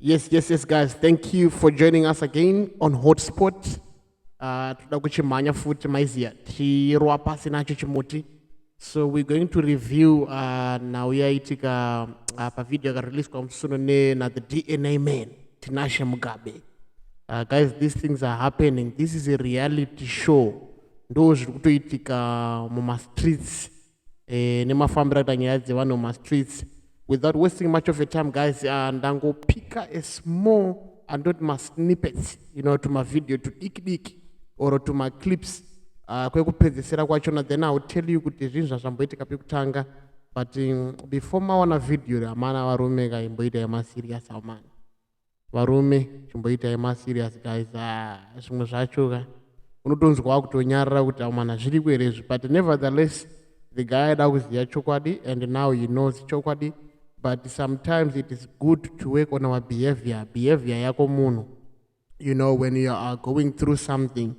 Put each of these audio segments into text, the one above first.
Yes, yes, yes, guys. Thank you for joining us again on Hotspot. Toda kuchimhanya futi maiziya tichirwa pasi nacho chimuti. So we're going to review nhau yaitika pavideo yakareleaswa musuno na the DNA man Tinashe Mugabe. Guys, these things are happening. This is a reality show. Ndo zviri kutoitika mumastreets nemafambiro aita nyaya dzevanhu mumastreets. Without wasting much of your time, guys, ndangopika a small andoti masnippets, tumavideo tudiki diki or tumaclips kwekupedzisira kwachona. Then I will tell you kuti zvinhu zvazvamboitika pekutanga. But before maona video, hamana varume kaimboita maserious amana. Varume chimboitai maserious guys. Zvimwe zvacho ka unotonzwa kutonyarara kuti amana zviri here izvi. But nevertheless, the guy aida kuziva chokwadi and now he knows chokwadi. But sometimes it is good to work on our behavior. Behavior yako munhu, when you are going through something,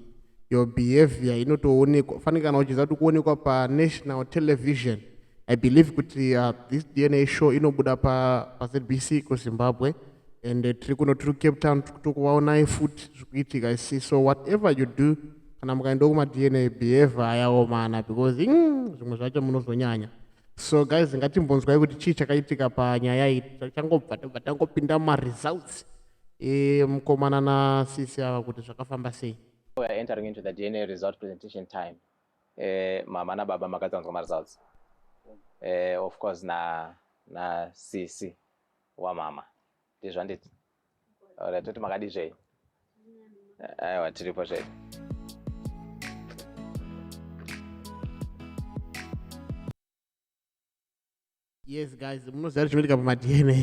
your behavior inotoonekwa. Fanike kana uchiziva kuti kuonekwa panational television. I believe kuti this DNA show inobuda paZBC kuZimbabwe and tiri kuno, tiri Cape Town, tiri kutokuvaonai futi zviri kuitika isi. So whatever you do, kana mukaenda kumaDNA, behavior yaomana because zvimwe zvacho munozonyanya. So guys, ngatimbonzwai kuti chii chakaitika panyaya iyi. Changobva tobva tangopinda mumaresults emukomana nasisi ava kuti zvakafamba sei. We are entering into the DNA result presentation time. Mama na baba makatsanzwa ma-results. Of course na sisi wa mama. Ndizvo handiti? Alright, toti makadi zvei? Aiwa, tiripo zvedu. Yes guys, munoziva chinoitika pamaDNA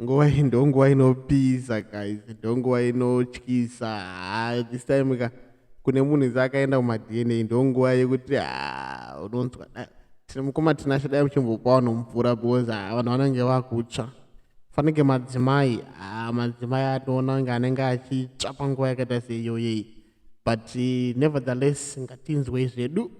nguva iyi ndo nguva inopisa guys, ndo nguva inotyisa. Ha, this time ka kune munhu zi akaenda kumaDNA ndo nguva yekuti ha unonzwa tine mukoma Tinashe, dai muchimbopa vanhu mvura because ha vanhu vanenge vakutsva. Fanike madzimai, ha madzimai anoona kunge anenge achitsva panguva yakaita seiyoyei. But nevertheless, ngatinzwei zvedu.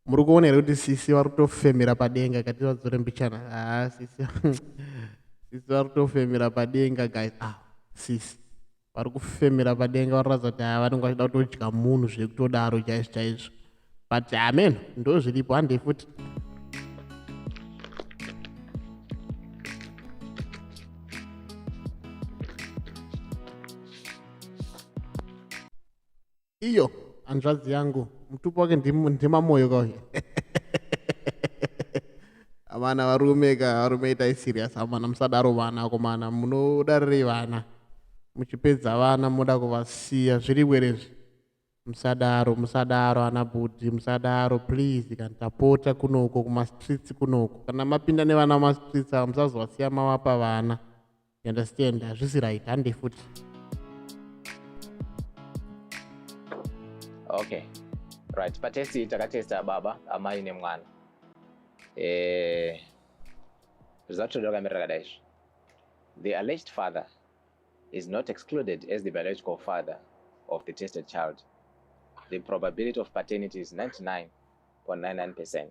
Muri kuona here kuti sisi vari kutofemera padenga? Kati vadzore mbichana. Ha, sisi, sisi vari kutofemera padenga guys. Ah, sisi vari kufemera padenga, vari kuratidza kuti ha vanenge vachida kutodya munhu zvekutodaro chaizvo chaizvo. But amen, ndo zviripo, handei futi. Iyo hanzvadzi yangu, mutupo wake ndimamoyo kauye. Amana varume ka, varume itai serious amana, musadaro vana akomana. Munodarirei vana muchipedza vana muda kuvasiya zviri kwerezvi? Musadaro, musadaro ana bhudhi, musadaro please. Kana tapota kunoko kumastreets kunoko, kana mapinda nevana mumastreets ava, musazovasiya mavapa vana. You understand? Hazvisi right. Handei futi. Okay. Right, patest iyi takatesta baba, amai nemwana. Result toda rakamira rakadai izvi. The alleged father is not excluded as the biological father of the tested child. The probability of paternity is 99.99%.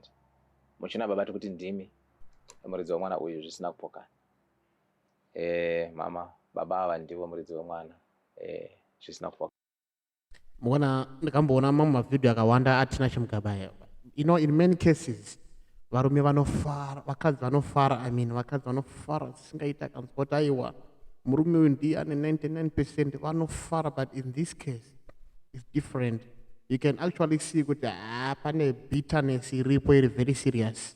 Muchina baba tikuti ndimi muridzi wemwana uyu zvisina kupokana. Mama, baba ava ndivo muridzi wemwana zvisina kupokana. Muona, ndikamboona mamwe mavhidhiyo akawanda aTinashe Mugabe. In many cases varume vanofara, vakadzi vanofara, I mean vakadzi vanofara zvisingaiti akanzwa kuti aiwa murume uyu ndiye ane 99%, vanofara. But in this case it's different. You can actually see kuti ha pane bitterness iripo iri very serious.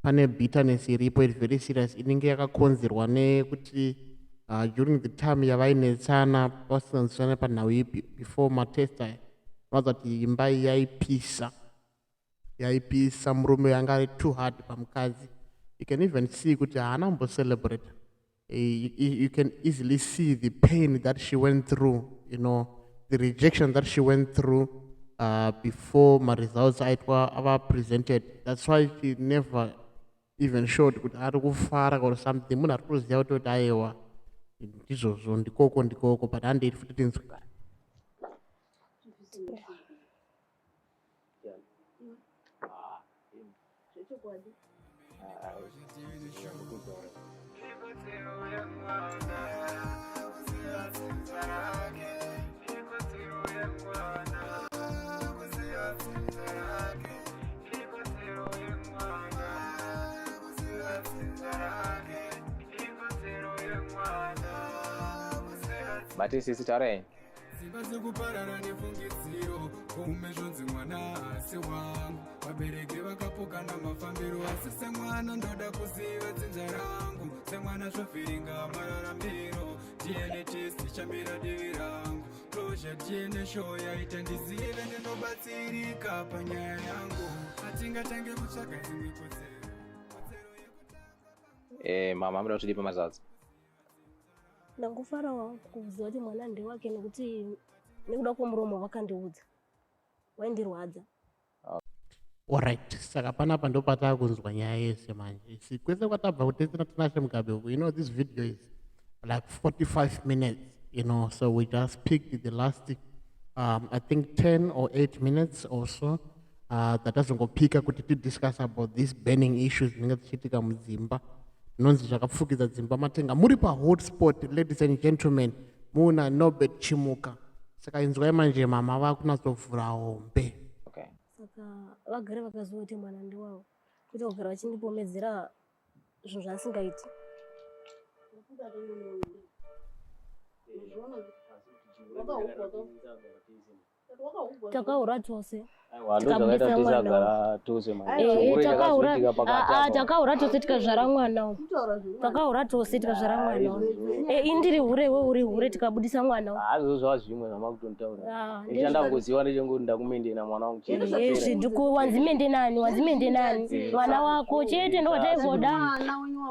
Pane bitterness iripo iri very serious inenge yakakonzerwa nekuti during the time yavainetsana vasinganzwisana panhau ipi before matest aya, vaza kuti imba iyi yaipisa, yaipisa. Murume anga ari too hard pamukadzi. You can even see kuti haana kumbocelebrate. You can easily see the pain that she went through, the rejection that she went through before maresults aitwa ava presented. That's why she never even showed kuti ari kufara or something. Munhu ari kutoziva kutoti aiwa Ndizvozvo, ndikoko ndikoko, but handei futi tinzwe. Bati sisi taurai. Dzimba dzekuparara nefungidziro kuume zvonzi mwana haasi wangu, vabereki vakapokana mafambiro, asi semwana ndoda kuziva dzinza rangu, semwana zvovhiringa mararamiro. DNA test ichamira divi rangu, closure DNA show yaita ndizive ndinobatsirika panyaya yangu, hatingatange kutsvaga dzimwe kodzero, kodzero yekutanga. Mama, muda kuti pamazadzi. Ndangofarawo kuziva kuti mwana ndewake, nekuti nekuda kwomuromo wakandiudza waindirwadza. Alright, saka panapa ndo pataakunzwa nyaya yese manje. Si kwese kwatabva kutesera Tinashe Mugabe, this video is like 45 minutes, so we just picked the last, I think 10 or 8 minutes or so, tatazongopika kuti tidiscuss about these burning issues dzinenge dzichiitika mudzimba, nonzi zvakapfukidza dzimba matenga. Muri pahotspot, ladies and gentlemen, muna Norbert Chimuka. Saka inzwai manje, mama vakunyatsovhura hombe. Okay. Saka vagare vakaziva kuti mwana ndewavo, kwete kugara vachindipomedzera zvinhu zvaasingaiti. Takaura tose. Ndozvakaita kuti tisagara tose manje. Chinguri chakazoitika pakati apa. Takaura tose tikazvara mwana uyu. Takaura tose tikazvara mwana uyu. Indiri hure, iwe uri hure, tikabudisa mwana uyu. Hazvo zvava zvimwe zvamakutonitaura. Ah. Ichandangoziva ndechengoti ndakumendena mwana wangu chete. Ezvi ndiku wanzimende nani, wanzimende nani? Mwana wako chete ndo wataingoda,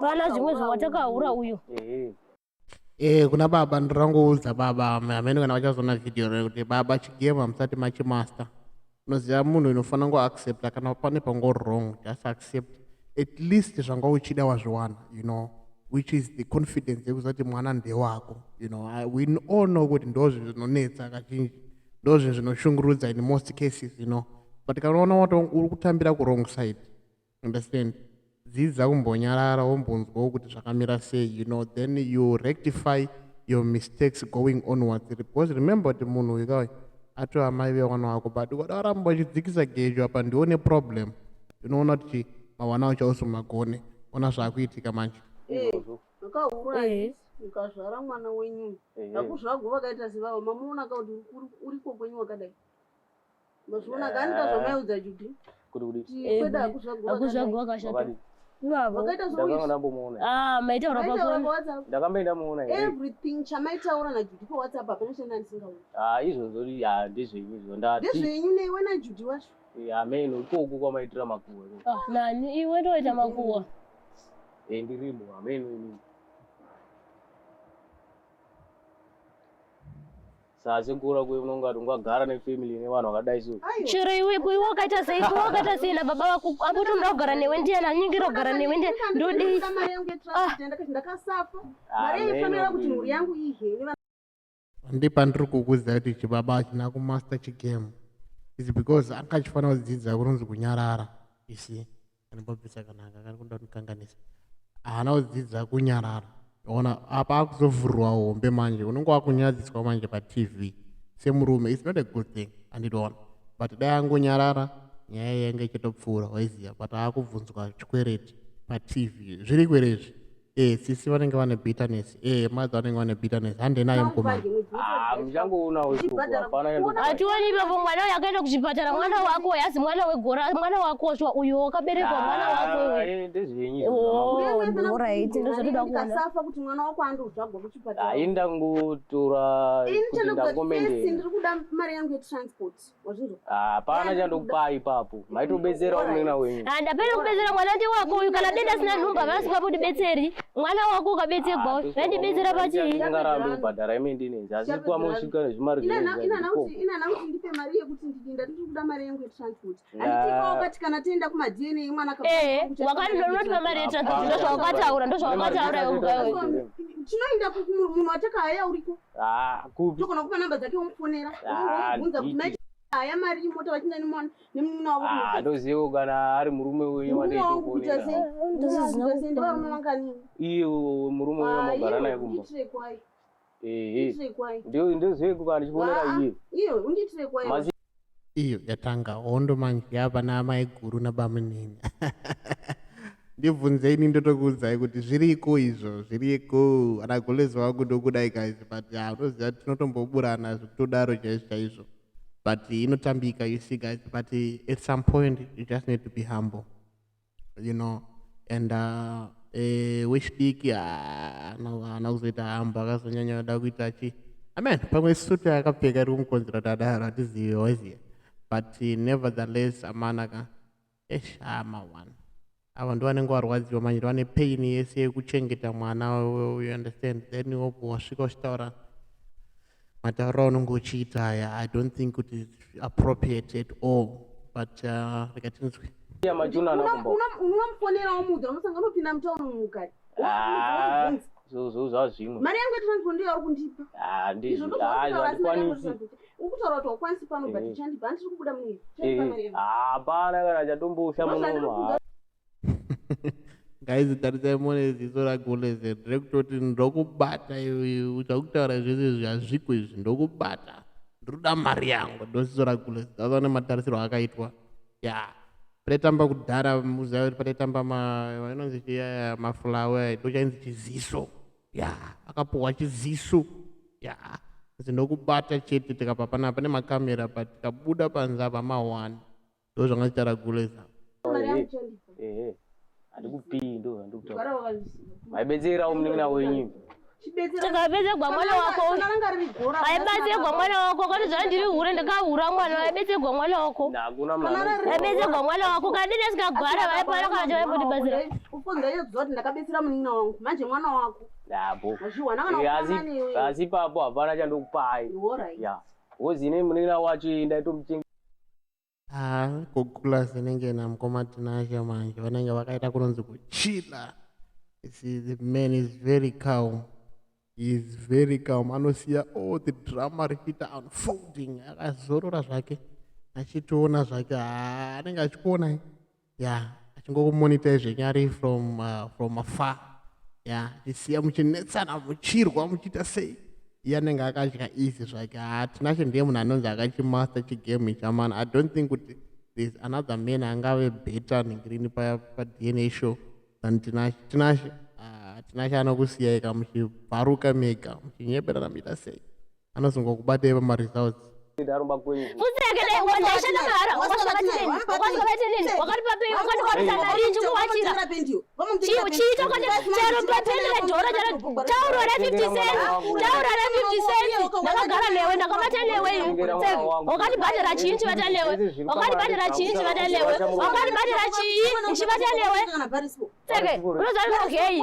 pana zvimwe zvawatakaura uyu. Ehe. Kuna baba ndirangoudza baba hamene kana vachazoona vhidhiyo rero kuti baba, chigame hamusati machimaster. Unoziva munhu inofanira ngoaccepta kana pane pango wrong, just accept. At least zvanga uchida wazviwana, which is the confidence yekuziva kuti mwana ndewako. We all know kuti ndo zvinhu zvinonetsa kazhinji, ndo zvinhu zvinoshungurudza in most cases, but kana uona wato uri kutambira kuwrong side, understand, dzidza kumbonyarara, wombonzwawo kuti zvakamira sei, then you rectify your mistakes going onwards, because remember kuti munhu uyu kauyu atova mai vemwana wako. But ukada waramba uchidzikisa gejo apa, ndione problem, unoona kuti mawana wacho ausomagone. Ona zvaakuitika manje. Izvozvo. Makahura. Eh. Mukazvara mwana wenyu. Ehe. Hakuzvagwa vakaita sevavo, mamuona ka kuti uriko kwenyu wakadai, mazviona kanika zvamaiudza Judhi? Kuti kuti? Kuti kwedu hakuzvagwa. Hakuzvagwa wakashata. Wakati Ivavo. Wakaita ndakanga zvokuisa. ndambomuona. Ah, maitaura Maitaura pafoni. paWhatsApp. Ndakamboenda muona here? Everything chamaitaura naJudhi paWhatsApp, hapana chanda ndisingaoni. Ah, izvozvo ya ndezvenyu izvo, ndati. Ndezvenyu newe naJudhi wacho. Ameno ikoko kwamaitira makuhwa ikoko. Ah, nani? Iwe ndoita makuhwa? Eh, ndirimo, ameno inini. Saka sekura kwe unongati ungagara nefamily nevanhu vakadai so? Aiwa. Chero iwe iwe wakaita sei, iwe wakaita sei nababa vako apo toda kugara newe ndiani? Anyingira kugara newe ndiani? Ndodii? Ndinoda mari yangu yetransport, ndakati ndakasafa mari Ameno yaifanira kuti mhuri yangu ihe. Ndi pandiri kukuudza kuti chibaba hachina kumaster chigame is because anga achifanira kudzidza kunonzi kunyarara. You see, anobabvisa kanaka kari kuda kundikanganisa, haana kudzidza kunyarara. Ona apa akuzovhurwa hombe manje, unenge wakunyadziswa manje paTV semurume. It's not a good thing, anditoona, but dai angonyarara nyaya yange ichitopfuura, waiziva. But aakubvunzwa chikwereti paTV, zviri kwerezvi. Sisi vanenge vane bitterness, madzi vanenge vane bitterness. Hande naye mukomana. Ah, muchangoonawo ikoko, hapana chandokupai. Hationi ipapo mwana uyu akaenda kuchipatara, mwana wako yazi mwana wegora, mwana wako swa uyu wakaberekwa, mwana wako uyu. Ah, ndezvenyu izvo. Oh, alright, ndozvatoda kuona. Ndikasafa kuti mwana wako andozvagwa kuchipatara. Hai, ndangotora Ini kuti chandokuda first, ndangomendena. ndiri kuda mari yangu yetransport, wazvinzwa? Hapana chandokupai ipapo, maitobetserawo munena wenyu. Handapere kubetsera, mwana ndi wako uyu. Kana denda sina nhumba vasingabudibetseri. Mwana wako ukabetserwa vaindibetsera pachii? Ndingarambe kubhadhara imaintenance asi kwamusvika nezvimari Inana kuti ndipe mari yekuti ndidinda ndiri kuda mari yangu yetransport. Handiti wakati kana tienda kumaDNA mwana Eh, wakandinotipa mari yetransport, ndozvawakataura, ndozvawakataura iwe mugayo. Tinoenda munhu watakahaya uriko. Ah, kupi? Togona kupa namba dzake womufonera. Ah, Womubvunza kuti nditi. mai haya mari imota vachinda nemunun'una wavo. Ah, ndoziva kana ari murume wenyu Murume wangu kuita sei? wandaitofonera. Murume wangu kuita sei? Ndevarume vangani? Iye murume wenyu wamagara naye kumba. Undiitire kwai. Ehe. Undiitire kwai. Ndozive kana ndichifonera iye. Iye undiitire kwai. Masi Iyo yatanga hondo manje yava namaiguru nabamunini. Ndibvunzeni ndotokuudzai kuti zviriko izvo, zviriko. Ana Gulezi wangu ndokudai guys, but ya unoziva tinotomboburana zvekutodaro chaizvo chaizvo, but inotambika, you see guys. But at some point you just need to be humble, you know. And wechidiki haana kuzoita humble, akazonyanya kuda kuita chi amen. Pamwe suti akapfeka iri kumukonzera kuti adaro, hatizivi, waziva. But nevertheless, amana ka, esh, ama one ava ndo vanenge varwadziwa manje, vane pain yese yekuchengeta mwana, you understand? Then wobva wasvika uchitaura matauriro aunenge uchiita aya, I don't think kuti it's appropriate at all. But rega tinzwe. Machuna kumba. Unomufonera womuudza, unosanga unopinda mutauni mukati. Ah, zvo zvazvimwe. Mari yangu yetransport ndiyo yauri kundipa. Ah, Izvo ndizvo. ndozvauri Ah, kutaura, asi mari yangu handikwanisi. yetransport. Uri kutaura kuti haukwanisi pano, but uchandipa. Handiri kubuda munei. Uchandipa mari yangu. Hapana kana chatombosha Ndozvandiri munomu. kuda. Guys, tarisai muone ziso raGuleze rekutoti ndokubata, zvakutaura zvese izvi hazviko izvi, ndokubata, ndinoda mari yangu. Ndo ziso raGuleze, asaone matarisirwo akaitwa. Ya, pataitamba kudhara, muziva kuti pataitamba inonzi chiya mafulawa, ndochainzi chiziso. Ya, akapuhwa chiziso, ya, zi ndokubata chete. Tikabva panapa nemakamera, but tikabuda panze apa ma1, ndo zvanga zita raGuleza. Mari yangu uchandipa. Ehe. Handikupii, ndo zvandikutaura. Gara wakazviziva. Maibetserawo munin'ina wenyu. Chibetsera. Tikabetserwa mwana wako. Kana ranga riri gora. Aibetserwa mwana wako kwati zvaa ndiri hure, ndakahura mwana, aibetserwa mwana wako. Hakuna munhu Kana rari- Aibetserwa mwana wako kana dini asikagwara vaipana kana chavaimbotibatsira. Ufunza iyo kuziva kuti ndakabetsera munin'ina wangu. Manje mwana wako. Apo. Wazviwana kana Eh, kufanana newe. Asi ipapo hapana chandokupai. Alright. Ya. Wozi ine munin'ina wacho ndaitomuchenga. Ah, kukula zinenge namukoma Tinashe manje vanenge vakaita kunonzi kuchila. You see, the man is very calm. He is very calm. Anosiya all the drama richiita unfolding, akazorora zvake, achitoona zvake. Ah, anenge achikuonai, ya, achingokumonitai zvenyu ari from afar, ya, achisiya muchinetsana, muchirwa, muchiita sei, iye anenge akadya easy zvake. Ha, Tinashe ndiye munhu anonzi akachimaster chigame ichi amana. I don't think kuti there's another man angave better ngirini paDNA show than Tinashe. Tinashe, ah, Tinashe anokusiyai ka muchibvaruka mega, muchinyeperana, muchiita sei, anozongokubatai pamaresults. Ndaromba kwenyu. Futseke dai wandaishanda mahara, wakasvika tinini, wakasvika tinini, wakatipa pei, wakandikwanisa mari ndichikuwachira. Chiito kwati chero papendi redhora, chero tauro re50 cents, tauro re50 cents. Ndakagara newe, ndakabata newe. Tseke, wakandibhadhara chii ndichibata newe? Wakandibhadhara chii ndichibata newe? Wakandibhadhara chii ndichibata newe? Tseke, unoziva ndinogei?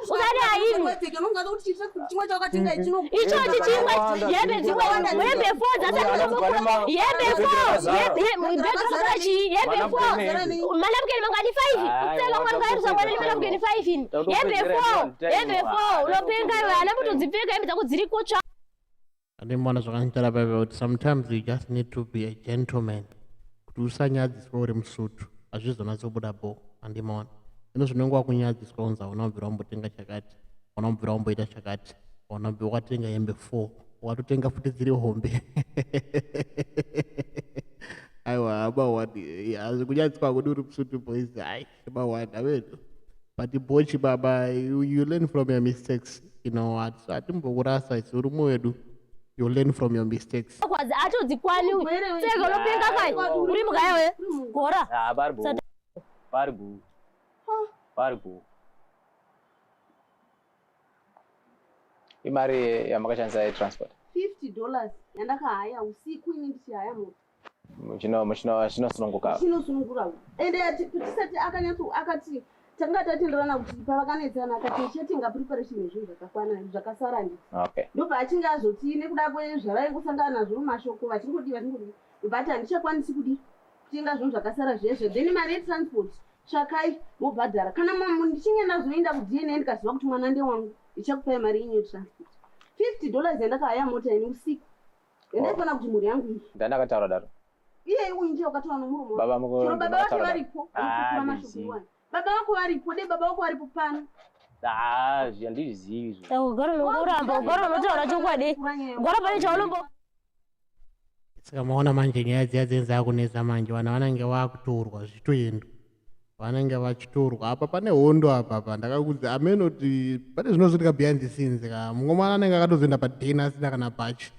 Usati haini. Ichochi chimwe hembe dzimwe, hembe four dzasati, hembe four, bhegi chii, hembe four, manapukeni mangani? Five. Tseka, mwana kairisa mwana nemanapukeni five ini, hembe four, hembe four, unopenga iwe. Hana kutodzipfeka hembe dzako dziri kutsva. Andimona zvakandichara paipa kuti sometimes you just need to be a gentleman kuti usanyadziswa uri musutu, hazvizonatsobuda bo. Andimona ino zvinonge wakunyadziswa unzi hauna kubvira wambotenga chakati, hauna kubvira wamboita chakati, hauna kubvira wakatenga hembe four, wakatotenga futi dziri hombe. Aiwa, abawani, hazvikunyadziswa kudi uri musutu, boys. Hai, abawani avedu. But bochi baba, you learn from your mistakes, you know. Hatimbokurasa isi, uri mumwe wedu. You learn from your mistakes. Kwazi atodzikwani. Tseke, unopenga kai, uri mugaya we gora. Ah, pari bo. Pari bo. Pari bo. Imari yamakashandisa yetransport? $50 yandakahaya usiku ini ndichihaya moto. Chinosununguka. Chinosunungura ende tisati akanyatso akati Tanga tatenderana kuti pavakanetsana akati tichatenga preparation yezvinhu zvakakwana zvakasara ndi. Okay. Ndobva achinge azoti nekuda kwezvavaingosangana nazvo mumashoko vachingodii vachingodii ndobva ati handichakwanisi kudii kutenga zvinhu zvakasara zviya zviya then mari yetransport tsvakai mobhadhara kana ndichinge ndazoenda kuDNA ndikaziva kuti mwana ndewangu ndichakupai mari yenyu yetransport. $50 yandakahaya mota ini usiku yandaifanira kuti mhuri yangu iyi. Ndandakataura daro. Iye uyu ndiye wakataura nomuromo wake. Baba mukuru Chero baba vake ndakataura daro. varipo Ah, vanopupura mashoko ndizivi. iwayo. Baba vako varipo, dei baba vako varipo pano. Ah, handizvizivi izvo. Ugaro unongoramba, ugaro unotaura chokwadi. Ugaro pane chaunombo Saka maona manje nyaya dziya dzinenge dzakunetsa manje vanhu vanenge vakutorwa zvichitoendwa. Vanenge vachitorwa apa pane hondo apa apa ndakakudza ameno kuti pane zvinozoitika behind the scenes ka mukomana anenge akatozoenda padheni asina kana bhachi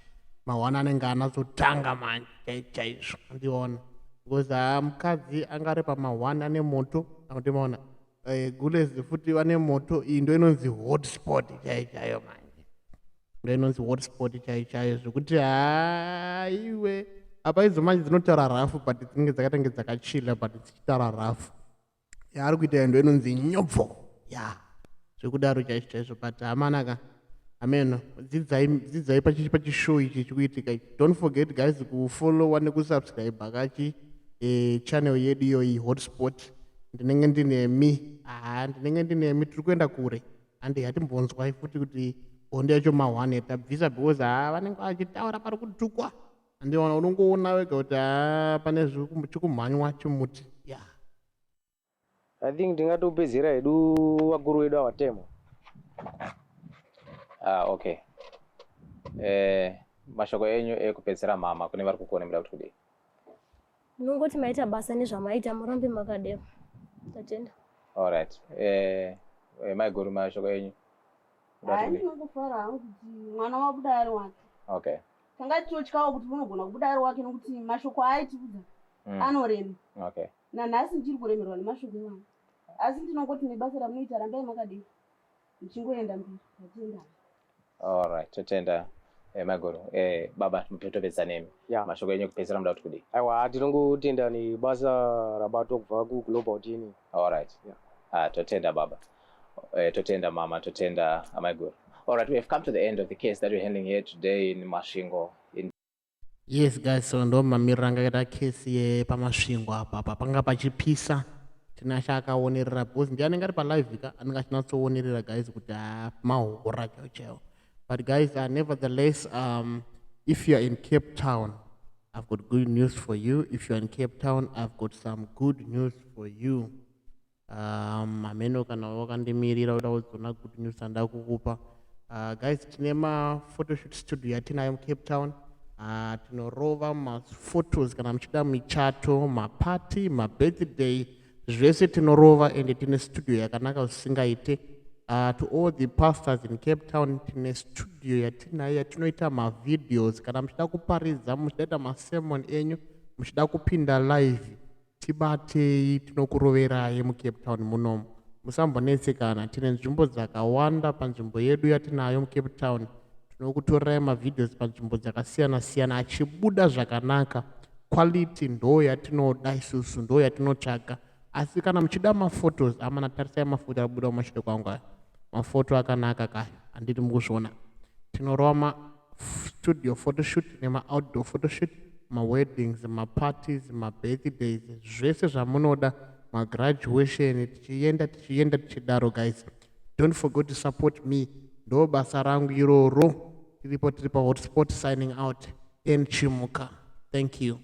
mahwana anenge anatsotanga manje chai chaizvo andiona because haa mukadzi anga ari pamahwani ane moto akuti maona gules futi vane moto iyi ndo inonzi hotspot chai chaiyo manje ndo inonzi hotspot chai chaiyo zvekuti haiwe apa idzo manje dzinotaura rafu but dzinenge dzakatange dzakachila but dzichitaura rafu yaari kuita ndo inonzi nyobvo ya zvekudaro chaizvo chaizvo but hamanaka ameno dzidzai dzidzai pachishow ichi chikuitika ichi. Don't forget guys kufollowa nekusubscribe kachi channel yedu iyoyi Hotspot. Ndinenge ndinemi, haa ndinenge ndinemi, tiri kuenda kure handi hatimbonzwai futi kuti hondo yacho mahwane tabvisa because haa vanenge vachitaura pari kutukwa handiona unongoona wega kuti haa pane chikumhanywa chimuti ya. I think tingatopedzera hedu vakuru vedu avatema. Ah, okay. Mashoko enyu ekupedzisira mama kune vari kukuona muda kuti kudii? Munongoti maita basa nezvamaita, murambe makadero. Tatenda. Alright. Maiguru mashoko enyu. Muda Hayi kuti kudii? ndinongofara hangu kuti mwana wabuda ari wake. Okay. Tanga totyawo kuti unogona kubuda ari wake nokuti mashoko aaitiudza anorema. Okay. Nanhasi ndichiri kuremerwa nemashoko iwayo. Asi ndinongoti nebasa ramunoita rambai makadero. Muchingoenda mberi. Ndatenda. Alright, totenda maiguru. Baba topedza nemi. Yeah. Mashoko enyu ekupedzisira muda kuti kudii? Aiwa, tinongotenda nebasa rabatwa kubva kuGlobal DNA. Alright. Yeah. Ah, totenda baba. Totenda mama, totenda amaiguru. Alright, we have come to the end of the case that we're handling here today in Masvingo in Yes guys, so ndo mamiriro anga akaita kesi yepaMasvingo apa apa panga pachipisa. Tinashe akaonerera because ndiye anenge ari palive ka anenge achinyatsoonerera guys kuti haa mahora chaiwo chaiwo. But guys, nevertheless, if you are in Cape Town, I've got good news for you. If you are in Cape Town, I've got some good news for you. Ameno kana wakandimirira uda kuzoona good news anda kukupa. Guys, tine maphotoshoot studio yatinayo muCape Town. Tinorova maphotos kana muchida michato, mapati, mabirthday, zvese tinorova ende tine studio yakanaka zvisingaite. To all the pastors in Cape Town, tine studio yatinayo yatinoita mavideos kana muchida kuparidza, muchida kuita masermon enyu, muchida kupinda live, tibatei tinokuroverai muCape Town munomu. Musambonetsekana, tine nzvimbo dzakawanda panzvimbo yedu yatinayo muCape Town. Tinokutorerai mavideos panzvimbo dzakasiyana siyana achibuda zvakanaka. Quality ndo yatinoda isusu, ndo yatinotsvaga. Asi kana muchida maphotos, amana tarisai mafoto abuda mumashure kwangu aya. Mafoto akanaka kaya, handiti mukuzviona. Tinorova ma-studio photoshoot nema-outdoor photoshoot, ma-weddings, ma-parties, ma-birthdays, zvese zvamunoda, magraduation, tichienda tichienda tichidaro guys. Don't forget to support me. Ndo basa rangu iroro. Tiripo tiri paHotspot signing out. N Chimuka. Thank you.